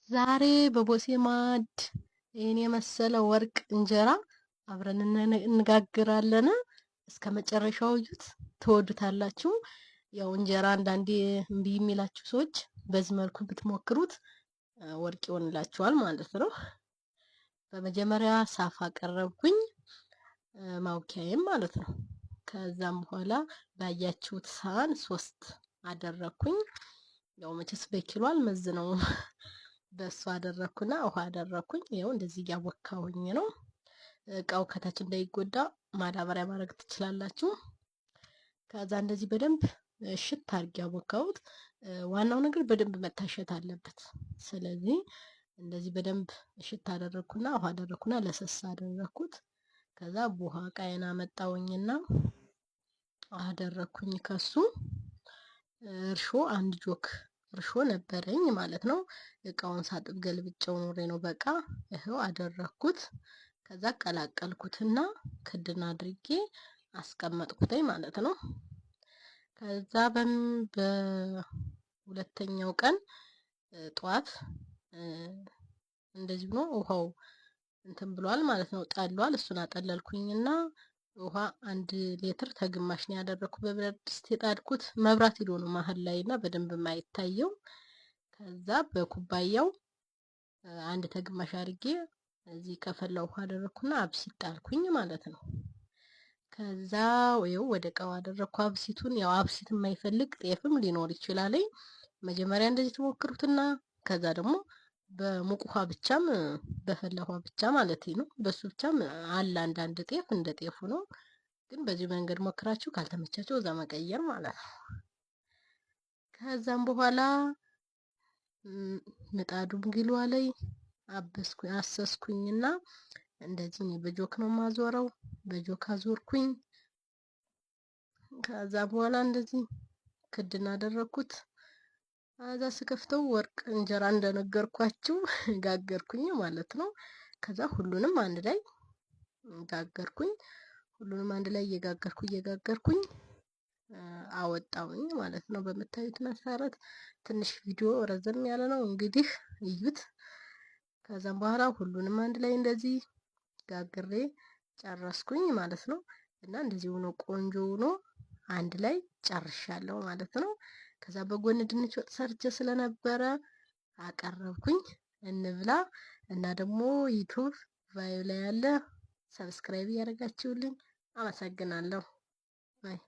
ዛሬ በቦሴ ማዕድ ይህን የመሰለ ወርቅ እንጀራ አብረን እንጋግራለን። እስከ መጨረሻው እዩት፣ ትወዱታላችሁ። ያው እንጀራ አንዳንዴ እምቢ የሚላችሁ ሰዎች በዚህ መልኩ ብትሞክሩት ወርቅ ይሆንላችኋል ማለት ነው። በመጀመሪያ ሳፋ ቀረብኩኝ፣ ማውኪያዬም ማለት ነው። ከዛም በኋላ ባያችሁት ሳህን 3 አደረኩኝ። ያው መቼስ በኪሎ አልመዝነውም። በሱ አደረኩና ውሃ አደረኩኝ። ያው እንደዚህ እያቦካሁኝ ነው። እቃው ከታች እንዳይጎዳ ማዳበሪያ ማድረግ ትችላላችሁ። ከዛ እንደዚህ በደንብ እሽት አድርጌ ያቦካሁት። ዋናው ነገር በደንብ መታሸት አለበት። ስለዚህ እንደዚህ በደንብ እሽት አደረኩና ውሃ አደረኩና ለሰስ አደረኩት። ከዛ ቡሃ ቃየን አመጣውኝና አደረኩኝ። ከሱ እርሾ አንድ ጆክ እርሾ ነበረኝ ማለት ነው። እቃውን ሳጥብ ገልብጨው ኖሬ ነው በቃ ይኸው አደረኩት። ከዛ ቀላቀልኩትና ክድን አድርጌ አስቀመጥኩትኝ ማለት ነው። ከዛ በሁለተኛው ቀን ጠዋት እንደዚህ ሆኖ ውሃው እንትን ብሏል ማለት ነው፣ ጠሏል። እሱን አጠለልኩኝና ውሃ 1 ሊትር ተግማሽ ነው ያደረኩት። በብረት ድስት የጣድኩት መብራት ሄዶ ነው መሀል ላይ እና በደንብ የማይታየው። ከዛ በኩባያው 1 ተግማሽ አድርጌ እዚህ ከፈላ ውሃ አደረኩና አብሲት ጣልኩኝ ማለት ነው። ከዛ ወይው ወደ እቃው አደረኩ አብሲቱን። ያው አብሲት የማይፈልግ ጤፍም ሊኖር ይችላል። መጀመሪያ እንደዚህ ትሞክሩትና ከዛ ደግሞ በሙቅ ውሃ ብቻም በፈላ ውሃ ብቻ ማለት ነው። በሱ ብቻም አለ አንዳንድ ጤፍ እንደ ጤፉ ነው። ግን በዚህ መንገድ ሞክራችሁ ካልተመቻችሁ እዛ መቀየር ማለት ነው። ከዛም በኋላ ምጣዱም ግሏ ላይ አበስኩኝ አሰስኩኝና እንደዚህ እኔ በጆክ ነው ማዞረው። በጆክ አዞርኩኝ። ከዛ በኋላ እንደዚህ ክድን አደረኩት። አዛ ስከፍተው ወርቅ እንጀራ እንደነገርኳችሁ ጋገርኩኝ ማለት ነው። ከዛ ሁሉንም አንድ ላይ ጋገርኩኝ። ሁሉንም አንድ ላይ እየጋገርኩኝ አወጣውኝ ማለት ነው። በምታዩት መሰረት ትንሽ ቪዲዮ ረዘም ያለ ነው እንግዲህ እዩት። ከዛም በኋላ ሁሉንም አንድ ላይ እንደዚህ ጋግሬ ጨረስኩኝ ማለት ነው። እና እንደዚህ ሆኖ ቆንጆ ሆኖ አንድ ላይ ጨርሻለሁ ማለት ነው። ከዛ በጎን ድንች ወጥ ሰርቼ ስለነበረ አቀረብኩኝ። እንብላ። እና ደግሞ YouTube ቫይብ ላይ ያለ subscribe እያደረጋችሁልኝ አመሰግናለሁ። Bye።